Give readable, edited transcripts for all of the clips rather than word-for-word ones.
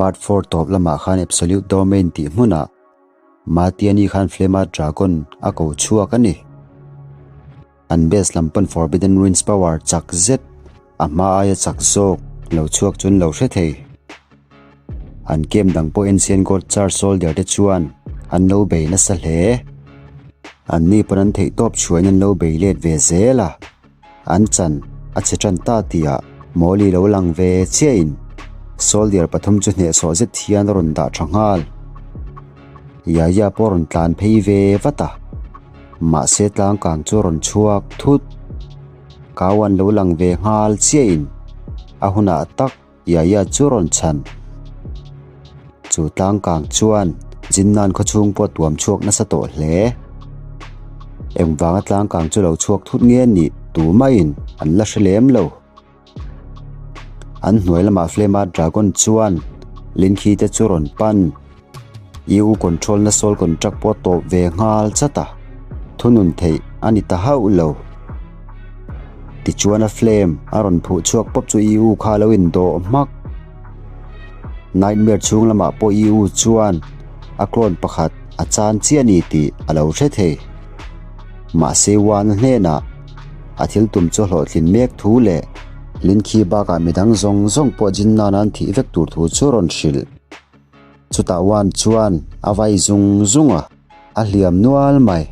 Part 4 tawp lamah khan Absolute Domain tih hmunah Matiani khan Flame Dragon a ko chhuak a ni. An base lam pawn Forbidden Ruins power chak zet a hma aia chak zawk lo chhuak chu an lo hre thei. An camp dang pawh Ancient God Charge Soldier te chuan an lo bei nasa hle. An ni pawn an theihtawp chhuahin an lo bei let ve zel a. An chan a che tan ta tihah Mawli lo lang ve chiahin Soldier pathum chu hnehsawh zet hian a rawn dah tha nghal. Yaya pawh a rawn tlan phei ve vat a, mahse tlangkang chu a rawn chhuak thut. Kau an lo lang ve nghal chiahin a hunah tak Yaya chu rawn chhan. Chu tlangkang chuan Jinnan khawchhung pawh tuam chhuak nasa tawh hle. Engvanga tlangkang chu lo chhuak thut nge nih tumaiin an la hre lem lo. An hnuai lamah Flame Dragon chuan Linkhi te chu rawn pan. EU control na soul contract pawh tawp ve nghal chat a, thunun theih a ni ta hauh lo. Tichuan a flame a rawn phuh chhuak pawp chu EU kha a lo indawh hmak. Nightmare chhung lamah pawh EU chuan a clone pakhat a chan chiah a ni tih a lo hre thei. Mahse Wan-a hnenah a thil tum chu a hlawhtlin mek thu leh Linkhi bakah midang zawng zawng pawh Jinnan-a an thih vek tur thu chu a rawn hrilh. Chutah Wan chuan a vai zung zung a, a hliam nual mai.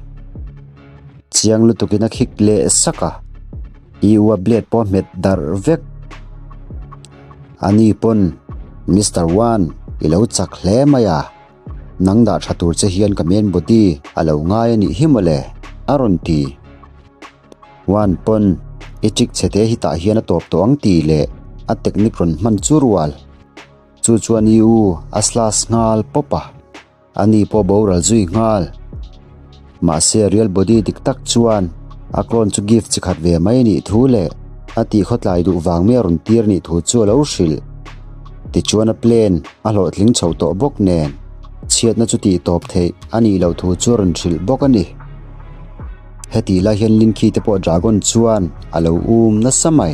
Chiang lutukin a khik leh sak a, I ua blade pawh a hmet darh vek. Ani pawn, Mister Wan, i lo chak hle mai a, nang dah tha tur che hian ka main body a lo ngai a nih hi mawle, a rawn ti. Wan pawn, I trick chhete hi tah hian a tawp tawh ang tih leh a technique rawn hman chu rual. Chu chuan i u a slash nghal pawp a, a ni pawh boral zui nghal. Mahse real body dik tak chuan a clone chu gift chi khat ve mai nih thu leh a tih khawtlai duh vang mai a rawn tir nih thu chu a lo hrilh. Tichuan a plan a hlawhtling chho tawh bawk nen chhiatna chu tih tawp theih a nih loh thu chu a rawn hrilh bawk a ni. Hetih lai hian Linkhi te pawh Dragon chuan a lo um nasa mai.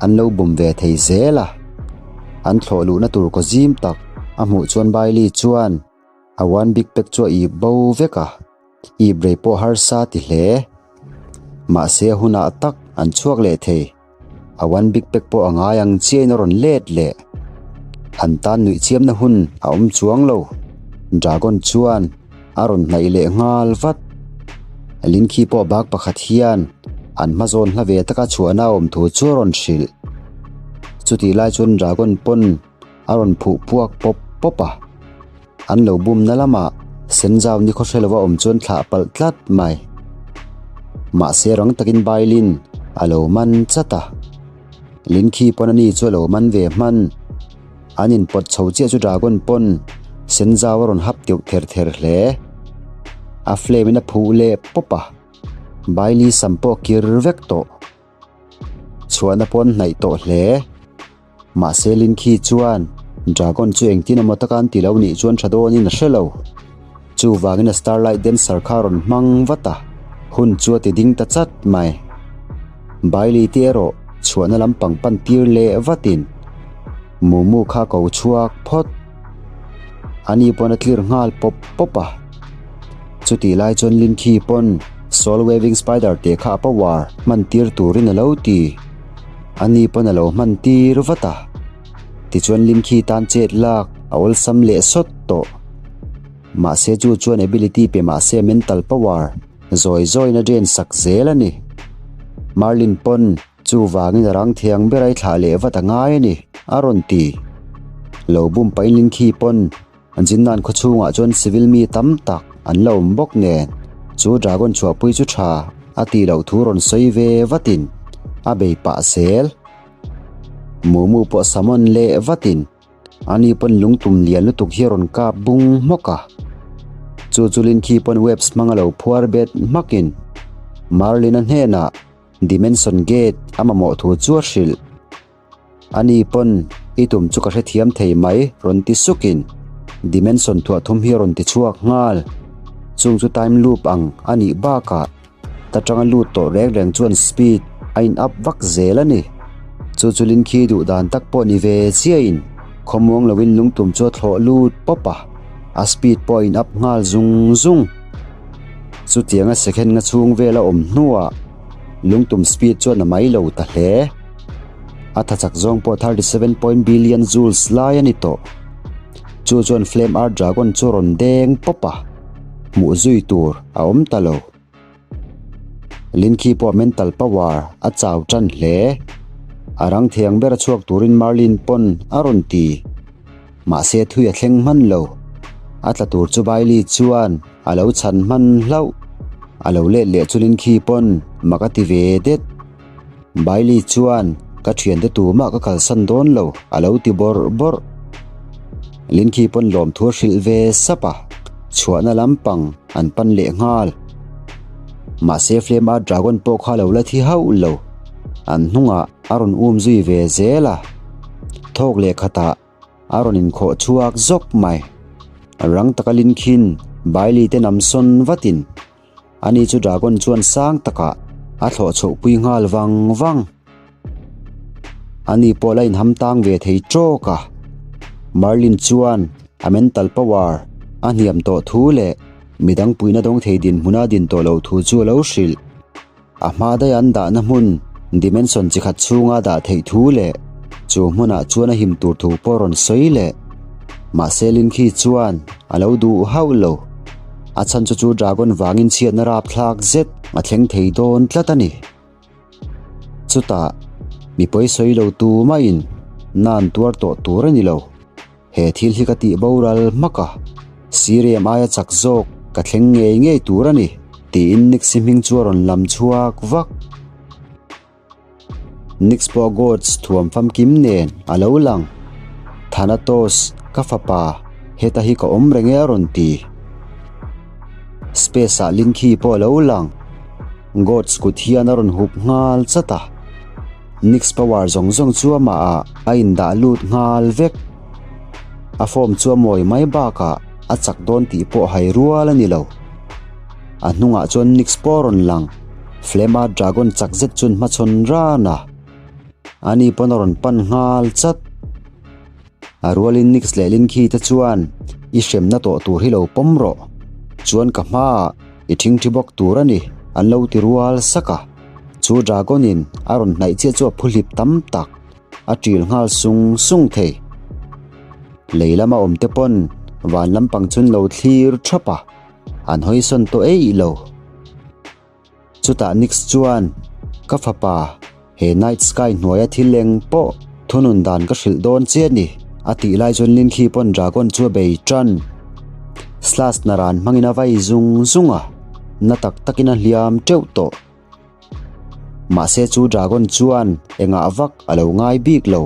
An lo bum ve thei zel a. An thlawh luhna tur kaw zim tak a hmuh chuan Bailey chuan a one big pack chu a ip bo vek a, ip rei pawh harsa ti hle. Mahse a hunah tak an chhuak leh thei. A one big pack pawh a ngai ang chiain a rawn let leh. An tan nuih chiamna hun a awm chuang lo. Dragon chuan a rawn hnaih leh nghal vat. Linkhi pawh bag pakhat hian an hma zawn hla ve taka chhuahna a awm thu chu a rawn hrilh. Chutih lai chuan Dragon pawn a rawn phuh puak pawp pawp a. An lo bumna lamah Senzau ni khaw hre lova awm chuan thlah palh tlat mai. Mahse rang takin Bailin a lo man chat a. Linkhi pawn ani chu a lo man ve hman. An inpawt chho chiah chu Dragon pawn Senzau a rawn hap teuh ther ther hle. A flame in a phuh leh pawp a. Baili sam pawh a kir vek tawh. Chhuahna pawn hnaih tawh hle. Mahse Linkhi chuan Dragon chu engtin emaw taka an ti lo nih chuan tha dawnin a hre lo. Chuvangin a Starlight Dancer kha a rawn hmang vat a, hun chu a ti ding ta chat mai. Bailey te erawh chhuahna lampang pan tir leh vatin Mumu kha ko chhuak phawt. Ani pawn a tlir nghal pawp pawp a. Chutih lai chuan Linkhi pawn Soul Waving Spider tih kha a power hman tir turin a lo ti. Ani pawn a lo hman tir vat a. Tichuan Linkhi tan chet lak a awlsam leh sawt tawh. Mahse chu chuan ability pe mahse mental power zawi zawiin a drain sak zel a ni. Merlin pawn Chuvangin a rang thiang ber ai thlah leh vat a ngai a ni, a rawn ti. Lo bum pahin Linkhi pawn an Jinnan khaw chhungah chuan civil mi tam tak an la awm bawk nen chu dragon chhuahpui chu tha a tih loh thu rawn sawi ve vatin a bei pah zel. Mumu pawh summon leh vatin ani pawn lungtum lian lutuk hi a rawn kap bung hmawk a. Chu chu Linkhi pawn webs hmang a lo phuar bet hmakin Merlin-a hnenah Dimension Gate a mamawh thu chu a hrilh. Ani pawn i tum chu ka hrethiam thei mai rawn ti sukin Dimension thuah thum hi a rawn ti chhuak nghal. Chung chu time loop ang a nih bakah ta tanga lut tawh reng reng chuan speed a in up vak zel a ni. Chu chu Linkhi duh dan tak pawh ni ve chiahin. Khawmuang loin lungtum chu a thlawh lut pawp a, a speed pawh a in up nghal zung zung. Chutianga second nga chhung vel a awm hnuah lungtum speed chuan a mai lo ta hle. A thachak zawng pawh 37 point billion joules lai a ni tawh. Chu chuan Flame Art Dragon chu rawn deng pawp a, hmuh zui tur a awm ta lo. Lin khi pawh mental power a chau tan hle. A rang thiang ber a chhuak turin Merlin pawn a rawn ti. Mahse thui a thleng hman lo. A tla tur chu Bailey chuan a lo chhan hman hlauh. A lo let leh chu Lin khi pawn mak a ti ve det. Bailey chuan ka thiante tumah ka kalsan dawn lo a lo ti bawrh bawrh. Lin khi pawn lawmthu a hrilh ve sap a, chhuahna lampang an pan leh nghal. Mahse Flame Art Dragon pawh kha lo la thi hauh lo. An hnungah a rawn um zui ve zel a. Thawk leh khatah a rawn inkhawh chhuak zawk mai. Rang taka Lin khin Bailey te nam sawn vatin Ani chu dragon chuan sang takah a thlawh chhoh pui nghal vang vang. Ani pawh la inham tang ve thei tawk a. Merlin chuan a mental power a hniam tawh thu leh midang puihna dawng thei dinhmuna din tawh loh thu chu a lo hrilh. A hma daih an dahna hmun dimension chi khat chhunga dah theih thu leh chu hmunah chuan a him tur thu pawh rawn sawi leh. Mahse Lin khi chuan a lo duh hauh lo. A chhan chu chu dragon vangin chhiatna rapthlak zet a thleng thei dawn tlat a ni. Chutah mipui sawi lo tu maiin na an tuar tawh tur a ni lo. He thil hi ka tih boral hmak a, Siriam aia chak zawk ka thleng ngei ngei tur a ni, tiin Nix-i hming chu a rawn lam chhuak vak. Nix pawh Gods thuam famkim nen a lo lang. Thanatos, ka fapa, heta hi ka awm reng e a rawn ti. Space-ah Linkhi pawh a lo lang. Gods kut hian a rawn hup nghal chat a. Nix power zawng zawng chu amah ah a indah lut nghal vek. A form chu a mawi mai bakah a chak dawn tih pawh hai rual a ni lo. A hnungah chuan Nix pawh a rawn lang, Flame a dragon chak zet chuan hmachhawn ran a. Ani pawn a rawn pan nghal chat. A rualin Nix leh Linkhi te chuan i hremna tawh tur hi lo pawm rawh. Chuan ka hmaah i thingthi bawk tur a ni an lo ti rual sak a. Chu dragon in a rawn hnaih chiah chu a phu hlip tam tak a ṭil nghal sung sung thei. Lei lama awm te pawn van lampang chun lo thlir ṭhap a, an hawi sawn tawh eih lo. Chutah Nix chuan, Ka fapa, he night sky hnuaia thil eng pawh thunun dan ka hrilh dawn che a ni, a tih lai chuan Linkhi pawn dragon chu a bei ṭan. Slash naran hmangin a vai zung zung a, na tak takin a hliam teuh tawh. Mahse chu dragon chuan engah vak a lo ngai bik lo.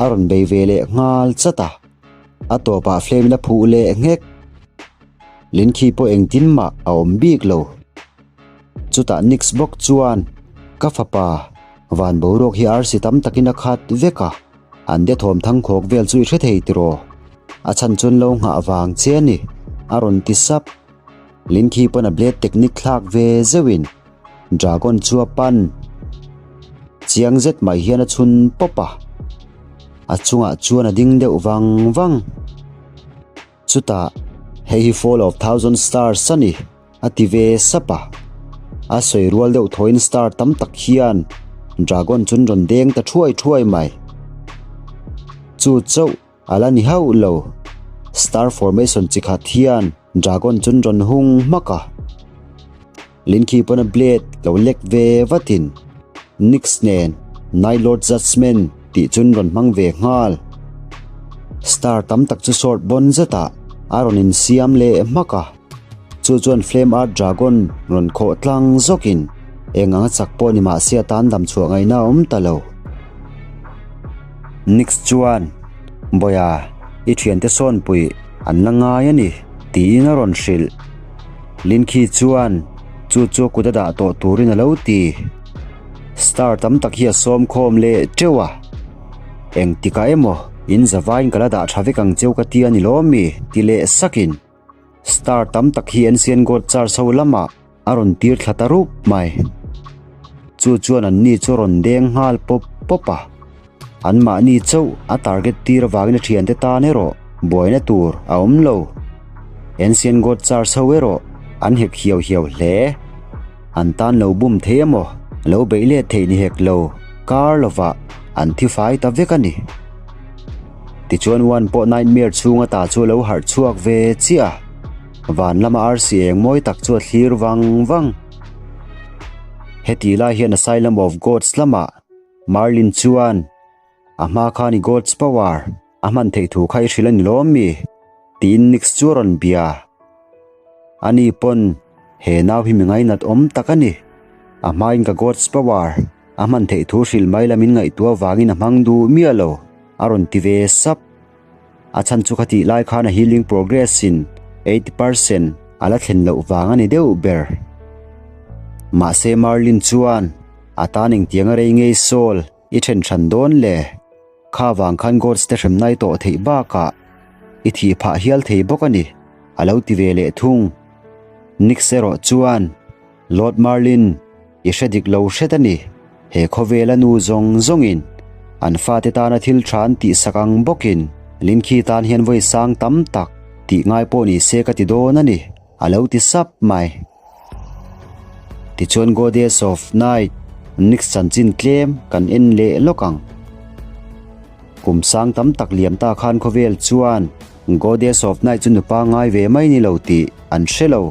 A rawn bei ve leh nghal chat a, a tawpah flame in a phuh leh nghek. Linkhi pawh engtin mah a awm bik lo. Chutah Nix bawk chuan, Ka fapa, van boruak hi arsi tam takin a khat vek a, an de thawm thangkhawk vel chu i hre thei tiraw? A chhan chuan lo nghah vang che a ni, a rawn ti sap. Linkhi pawn a blade technique thlak ve zeuhin Dragon chu a pan. Chiang zet mai hian a chhun pawp a, a chungah chuan a ding deuh vang vang. Chutah, Hei hi Fall of Thousand Stars a ni, a ti ve sap a. A sawi rual deuh thawin star tam tak hian Dragon chun rawn deng ta thuai thuai mai. Chu chauh A la ni hauh lo. Star formation chi khat hian dragon chun rawn hung hmak a. Linkhi pawn a blade lo lek ve vatin Nyx nen Night Lord Judgement tih chun rawn hmang ve nghal. Star tam tak chu sword bawn zetah a rawn insiam leh hmak a. Chu chuan Flame Art Dragon rawn khawh tlang zawkin eng anga chak pawh ni mahse a tan dam chhuah ngaihna a awm ta lo. Nix chuan, Bawiha, i thiante sawnpui an la ngai a ni, tiin a rawn hrilh. Linkhi chuan chu chu kut a dah tawh turin a lo ti. Star tam tak hi a sawm khawm leh teuh a. Engtikah emaw in zavaiin ka la dah tha vek ang cheu ka ti a ni lawm mi? ti leh sakin. Star tam tak hi Ancient God Church ho lamah a rawn tir thla ta rup mai. Chu chuan an ni chu a rawn deng nghal pawp pawp a. Anmahni chauh a target tir avangin a thiante tan erawh buaina tur a awm lo. Ancient God Church ho erawh an hek hiau hiau hle. An tan lo bum thei emaw, lo beih let theih ni hek lo, kar lovah an thi fai ta vek a ni. Tichuan One pawh Nightmare chhung ata chu a lo harh chhuak ve chiah a, van lama arsi eng mawi tak chu a thlir vang vang. Hetih lai hian Asylum of Gods lamah Merlin chuan a hma khan i God's power a hman theih thu kha i hrilh a ni lawm mi? tiin Nyx chu a rawn bia. Ani pawn he nau hi mi ngainat awm tak a ni. A hmain ka God's power a hman theih thu hrilh mai la min ngaihtuah avangin a hmang duh miah lo a rawn ti ve sap. A chhan chu khatih lai khan a healing progress in 80% a la thlen loh vang a ni deuh ber. Mahse Merlin chuan a tan engtiang a rei ngei Saul i then hran dawn le? Kha vang khan Gods te hrem nai tawh theih bakah i thih phah hial thei bawk a ni a lo ti ve leh thung. Nyx erawh chuan Lord Merlin I hre dik lo hret a ni. He khawvela nu zawng zawngin an fate tana thil tha an tihsak ang bawkin Linkhi tan hian vawi sang tam tak tih ngai pawh ni se ka ti dawn a ni, a lo ti sap mai. Tichuan Goddess of Night Nyx chanchin tlem kan en leh lawk ang. Kum sang tam tak liam ta khan khawvel chuan Goddess of Night chu nupa ngai ve mai ni lo tih an hre lo.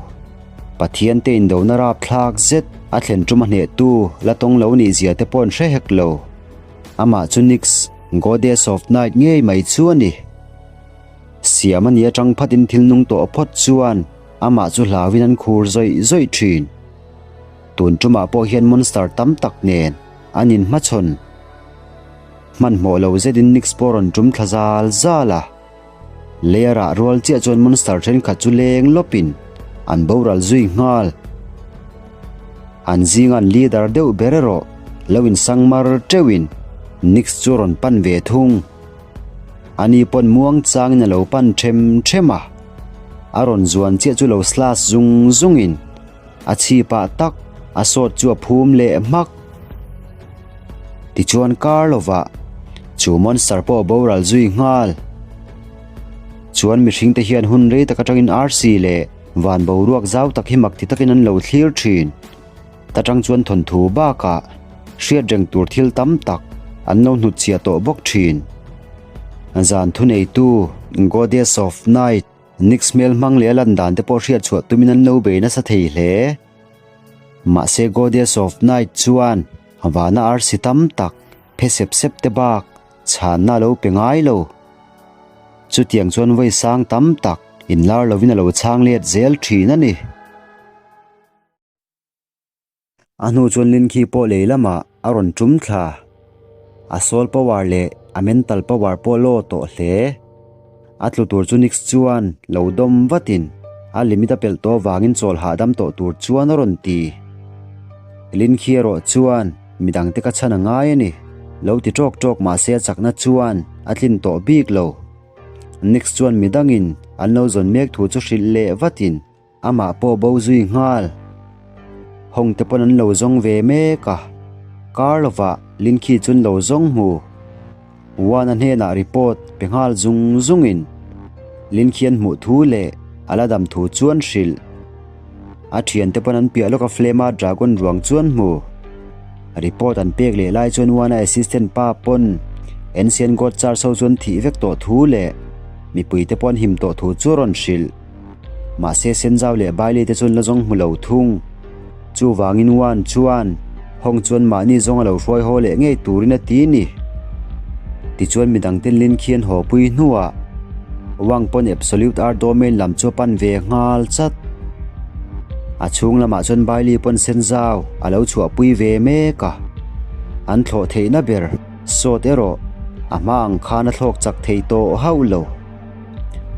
Pathian te indona rapthlak zet a thlen tum a hnehtu la tawng lo nih zia te pawh an hre hek lo. Amah chu Nyx, Goddess of Night ngei mai chu a ni. Siam a ni atang phatin thil nung tawh phawt chuan amah chu hlauin an khur zawih zawih thin. Tun tumah pawh hian monster tam tak nen an inhmachhawn. Hmanhmawh lo zetin Nyx pawh a rawn tum thla zal zal a. Lei a rah rual chiah chuan monster thenkhat chu leng lawpin an boral zui nghal. An zinga an leader deuh ber erawh lo insang mar teuhin Nyx chu a rawn pan ve thung. Ani pawn muang changin a lo pan them them a, a rawn zuan chiah chu lo slash zung zungin a chhipah tak a sawt chu a phum leh hmak. Tichuan kar lovah chu monster pawh a boral zui nghal. Chuan mihringte hian hun rei tak atangin arsi leh van boruak zau tak hi mak ti takin an lo thlir thin. Ta tang chuan thawnthu bakah hriat reng tur thil tam tak an lo hnutchhiah tawh bawk thin. Zan thuneitu Goddess of Night Nyx hmel hmang leh a lan dan te pawh hriat chhuah tumin an lo bei nasa thei hle. Mahse Goddess of Night chuan vana arsi tam tak phe sep sep te bak chhanna a lo pe ngai lo. Chutiang chuan vawi sang tam tak inlar lovin a lo chhang let zel thin a ni. A hnu chuan Linkhi pawh lei lamah a rawn tum thla. A soul power leh a mental power pawh law tawh hle. A tlu tur chu Nyx chuan lo dawm vatin a limit a pelh tawh avangin chawl hahdam tawh tur chuan a rawn ti. Linkhi erawh chuan midangte ka chhan a ngai a ni. Lo ti tawk tawk mahse a chakna chuan a tlin tawh bik lo. Nyx chuan midangin an lo zawn mek thu chu hrilh leh vatin Amah pawh bo zui nghal. Hawng te pawn an lo zawng ve mek a, kar lovah Linkhi chu an lo zawng hmu. Wana hnenah report pe nghal zung zungin Linkhi an hmuh thu leh a la dam thu chu an hrilh. A thiante pawn an piah lawk a Flame-a dragon ruang chu an hmu. Report an pek leh lai chuan Wana assistant pa pawn Ancient God Charge ho chu an thih vek tawh thu leh mipuite pawh an him tawh thu chu a rawn hrilh. Mahse Senzau leh Bailey te chuan la zawng hmu lo thung. Chuvangin Wan chuan Hong chuan mahni zawng a lo hruai haw leh ngei turin a ti ni. Tichuan midang ten Lin khi an haw pui hnuah Wang pawn Absolute Art Domain lam chu a pan ve nghal chat. A chhung lamah chuan Bailey pawn Senzau a lo chhuahpui ve mek a. An thlawh theihna ber sawt erawh a hma ang khan a thlawk chak thei tawh hauh lo.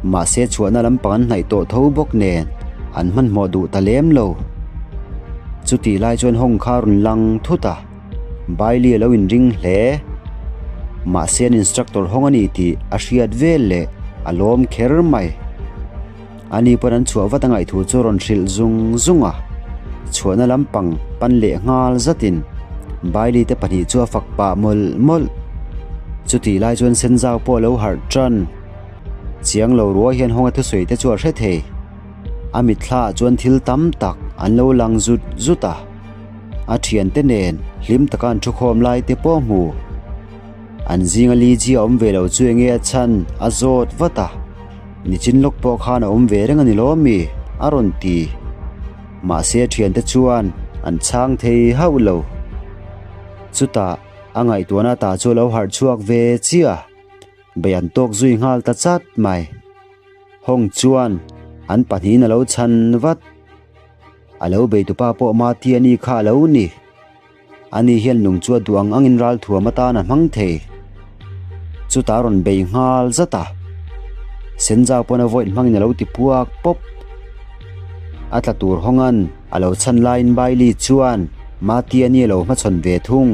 Mahse chhuahna lampang an hnaih tawh tho bawk nen an hmanhmawh duh ta lem lo. Chutih lai chuan Hong kha a rawn lang thut a, Bailey a lo inring hle. Mahse an instructor hawng a ni tih a hriat vel leh a lawm kher mai. Ani pawn an chhuah vat a ngaihthu chu a rawn hrilh zung zung a, chhuahna lampang pan leh nghal zatin Bailey te pahnih chu a fak pah mawlh mawlh. Chutih lai chuan Senzau pawh a lo harh tan. Chiang lo ruai hian Hawnga thusawi te chu a hre thei. A mitthla ah chuan thil tam tak an lo lang zut zut a. A thiante nen hlim taka an thukhawm lai te pawh a hmu. An zinga li chi a awm ve lo chu enge a chhan a zawt vat a. Nichin lawk pawh khan a awm ve reng a ni lawm mi? a rawn ti. Mahse a thiante chuan an chhang thei hauh lo. Chutah a ngaihtuahna ta chu a lo harh chhuak ve chiah a, bei an tawk zui nghal ta chat mai. Hawng chuan an pahnihin a lo chhan vat. A lo beitupa pawh Matiani kha a lo ni. Ani hian lung chu a duh ang angin ralthuam atan a hmang thei. Chutah a rawn bei nghal zat a. Senjau pawn a void hmangin a lo ti puak pawp. A tla tur hawngan a lo chhan laiin Bailey chuan Matiani a lo hmachhawn ve thung.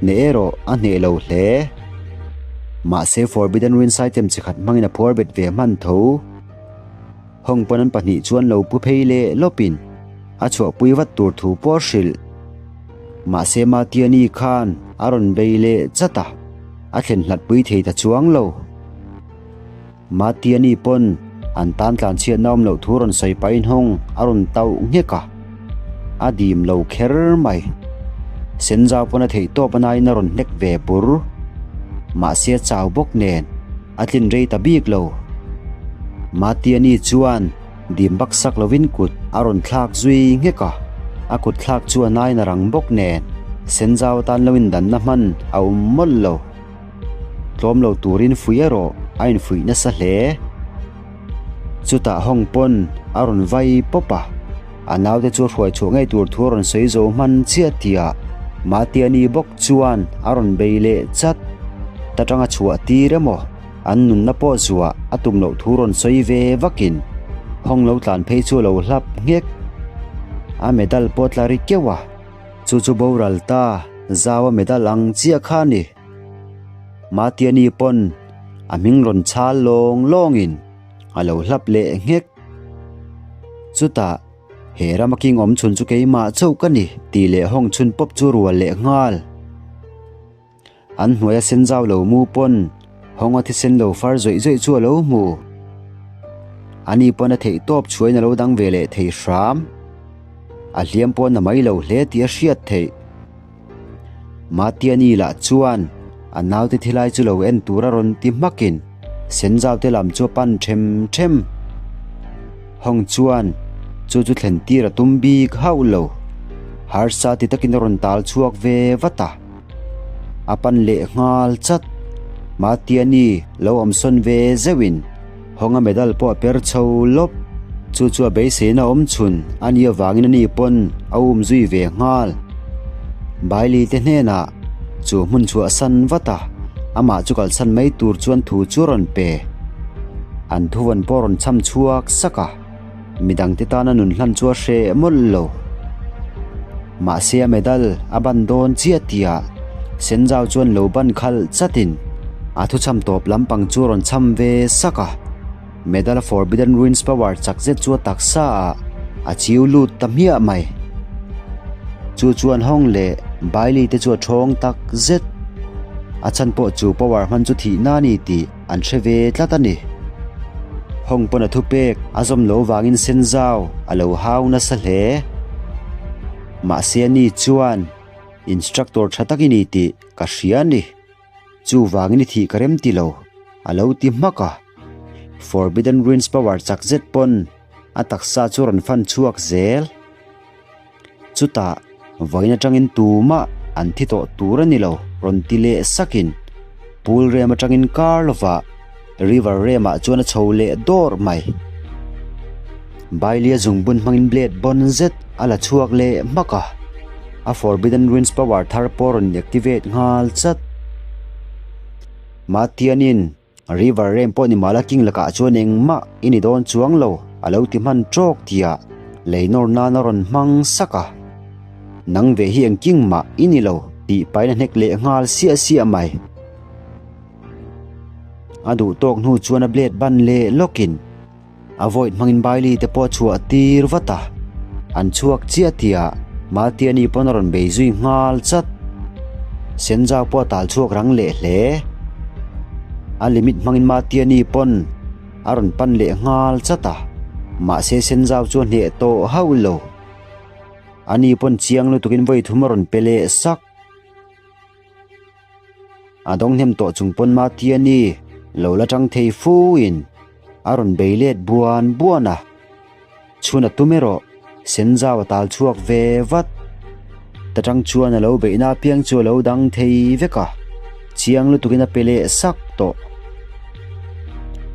Hneh erawh a hneh lo hle. Mahse Forbidden Ruins item chi khat hmangin a phuar bet ve hman tho. Hawng pawn an pahnih chuan lo pu phei leh lawpin a chhuahpui vat tur thu pawh a hrilh. Mahse Matiani khan a rawn bei leh chat a, a thlen hlatpui thei ta chuang lo. Matiani pawn an tan tlanchhiatna awm loh thu rawn sawi pahin hawng a rawn tauh nghek a, a dim lo kher mai. Senzau pawn a theih tawp a nain a rawn hnek ve bur. Mahse a chau bawk nen. A tlin rei ta bik lo. Matiani chuan dim bak sak lovin kut a rawn thlak zui nghek a, a kut thlak chu a nain a rang bawk nen Senzau atan lo indanna hman a awm mawlh lo. Tlawm lo turin fuih erawh a infuih nasa hle. Chutah Hawng pawn a rawn vai pawp a, a naute chu hruai chhuah ngei tur thu a rawn sawi zo hman chiah tihah Matiani bawk chuan a rawn bei leh chat. Ta tanga chhuah tir emaw an nunna pawh zuah a tum loh thu rawn sawi ve vakin Hawng lo tlan phei chu a lo hlap nghek. A medal pawh tla ri keuh a, chu chu boral ta zau a medal ang chiah kha a ni. Matiani pawn a hming rawn chhal lawng lawngin a lo hlap leh nghek. Chutah he rama king awm chhun chu keimah chauh ka ni tih leh hawng chhun pawp chu rual leh nghal. An hnuaia sen zau lo mu pawn hawnga thisen lo far zawih zawih chu a lo hmu. Ani pawn a theih tawp chhuain a lo dang ve leh thei hram. A hliam pawn a mai lo hle tih a hriat theih. Matiani lah chuan a naute thilai chu lo en tur a rawn ti hmakin Senzaute lam chu a pan them them. Hawng chuan chu chu thlen tir a tum bik hauh lo. Harsa ti takin a rawn tal chhuak ve vat a. A pan leh nghal chat. Matiani lo awm sawn ve zeuhin Hawnga medal pawh a per chho lawp. Chu chu a beiseina awm chhun a nih avangin ani pawn a um zui ve nghal. Bailey te hnenah chu hmun chhuah san vat a, amah chu kalsan mai tur chuan thu chu a rawn pe. An thuvawn pawh a rawn cham chhuak sak a, midangte tana nun hlan chu a hreh mawlh lo. Mahse a medal a ban dawn chiah tihah Senzau chuan lo ban khalh chatin a thuchham tawp lampang chu a rawn chham ve sak a. Medal a Forbidden Ruins power chak zet chu a taksa ah a chiu lut ta hmiah mai. Chu chuan Hong leh Bailey te chu a thawng tak zet. A chhan pawh chu power hman chu thihna a ni tih an hre ve tlat a ni. Hong pawn a thupek a zawm lo vangin Senzau a lo hau nasa hle. Mahse ani chuan instructor tha tak i ni tih ka hria a ni. Chuvangin i thih ka rem ti lo, a lo ti hmak a. Forbidden Ruins power chak zet pawn a taksa chu rawn fan chhuak zel. Chutah vawiin atangin tumah an thi tawh tur a ni lo rawn ti leh sakin pool rem atangin kar lovah river remah chuan a chho leh dawr mai. Bailia zungbun hmangin blade bawn zet a la chhuak leh hmak a, a Forbidden Ruins power thar pawh rawn activate nghal chat. Matianin River rem pawh ni mahla king lakah chuan engmah i ni dawn chuang lo a lo ti hman tawk tihah lei nawr nan a rawn hmang sak a. Nang ve hi eng king mah i ni lo tih pahin a hnek leh nghal siah siah mai. A duh tawk hnu chuan a blade ban leh lawkin A void hmangin Bailey te pawh a chhuah tir vat a, an chhuak chiah tihah Matiani pawn a rawn bei zui nghal chat. Senzau pawh a tal chhuak rang leh hle. A limit hmangin Matiani pawn a rawn pan leh nghal chat a, mahse Senzau chu a hneh tawh hauh lo. Ani pawn chiang lutukin vawi thum a rawn pe leh sak. A dawng hnem tawh chung pawn Matiani lo la tang thei fu in a rawn bei let buan buan a. Chhun a tum erawh Senzau a tal chhuak ve vat. Ta tang chuan a lo beihna apiang chu a lo dang thei vek a, chiang lutukin a pe leh sak tawh.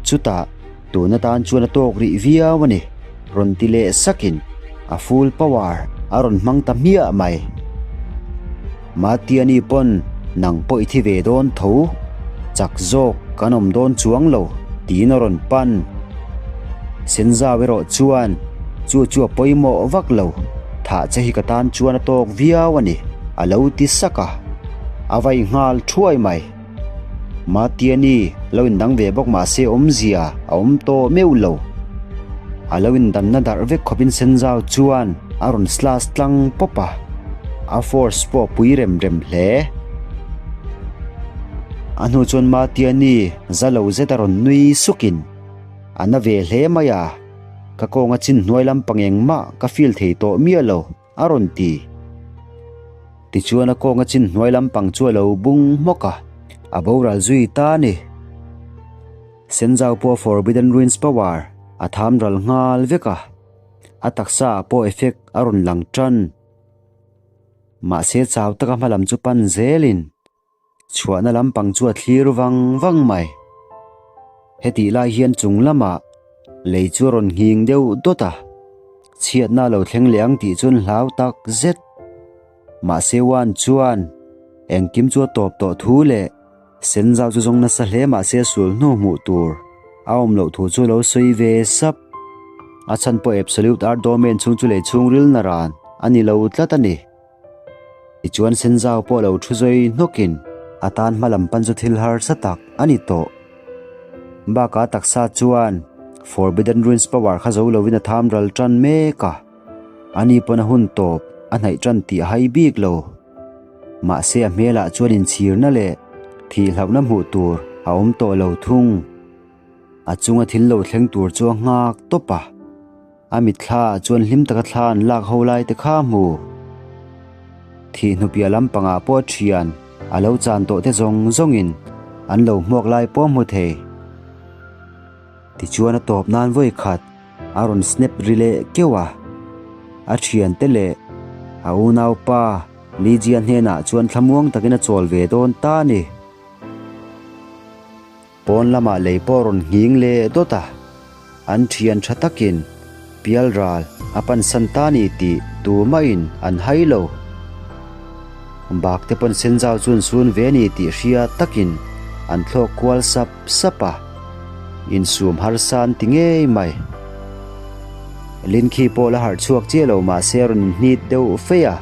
Chutah tun atan chuan a tawk rih viau a ni, rawn ti leh sakin a full power a rawn hmang ta hmiah mai. Matiani pawn nang pawh i thi ve dawn tho, chak zawk kan awm dawn chuang lo tiin a rawn pan. Senzau erawh chuan chu chu a pawimawh vak lo, thah che hi ka tan chuan a tawk viau a ni a lo ti sak a, a vai nghal thuai mai. Matiani lo indang ve bawk mahse awmzia a awm tawh meuh lo. A lo indanna darh vek khawpin Senzau chuan a rawn slash tlang pawp a, a force pawh a pui rem rem hle. A hnu chuan Matiani za lo zet a rawn nui sukin a na ve hle mai a, ka kawnga chin hnuai lampang engmah ka feel thei tawh miah lo a rawn ti. Tichuan a kawnga chin hnuai lampang chu a lo bung hmawk a, a boral zui ta a ni. Senzau pawh Forbidden Ruins Power a tham ral nghal vek a, a taksa ah pawh effect a rawn lang tan. Mahse chau taka hma lam chu pan zelin chhuahna lampang chu a thlir vang vang mai. Hetih lai hian chung lamah lei chu a rawn nghing deuh dawt a, chhiatna a lo thleng leh ang tih chuan hlau tak zet. Mahse Wan chuan engkim chu a tawp tawh thu leh Senzau chu zawng nasa hle mahse sul hnu hmuh tur a awm loh thu chu a lo sawi ve sap. A chhan pawh Absolute Art Domain chhung chu lei chhungril na ran a ni lo tlat a ni. Tichuan Senzau pawh lo thu zawi hnawkin a tan hma lam pan chu thil harsa tak a ni tawh. Bakah taksa chuan Forbidden Ruins Power kha zo lovin a tham ral tan mek a, ani pawn a hun tawp a hnaih tan tih a hai bik lo. Mahse a hmelah chuan inchhirna leh thihhlauhna hmuh tur a awm tawh lo thung. A chunga thil lo thleng tur chu a nghak tawp a, a mitthla ah chuan hlim taka thla an lak ho lai te kha a hmu. Thih hnupiah lampangah pawh a thian a lo chan tawh te zawng zawngin an lo hmuak lai pawh a hmu thei. Tichuan a tawp nan vawi khat a rawn snap ri leh keuh a, a thiante leh a unaupa Ligia hnenah chuan thlamuang takin a chawl ve dawn ta a ni. Pawn lamah lei pawh a rawn nghing leh dawt a, an thian tha takin pial ral a pansan ta ni tih tumahin an hai lo. Bak te pawn Senzau chu an sun ve ni tih hria takin an thlawk kual sap sap a, insum harsa an ti ngei mai. Linkhi pawh la harh chhuak chiah lo mahse a rawn inhnit deuh feih a,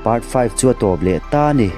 part five chu a tawp leh ta a ni.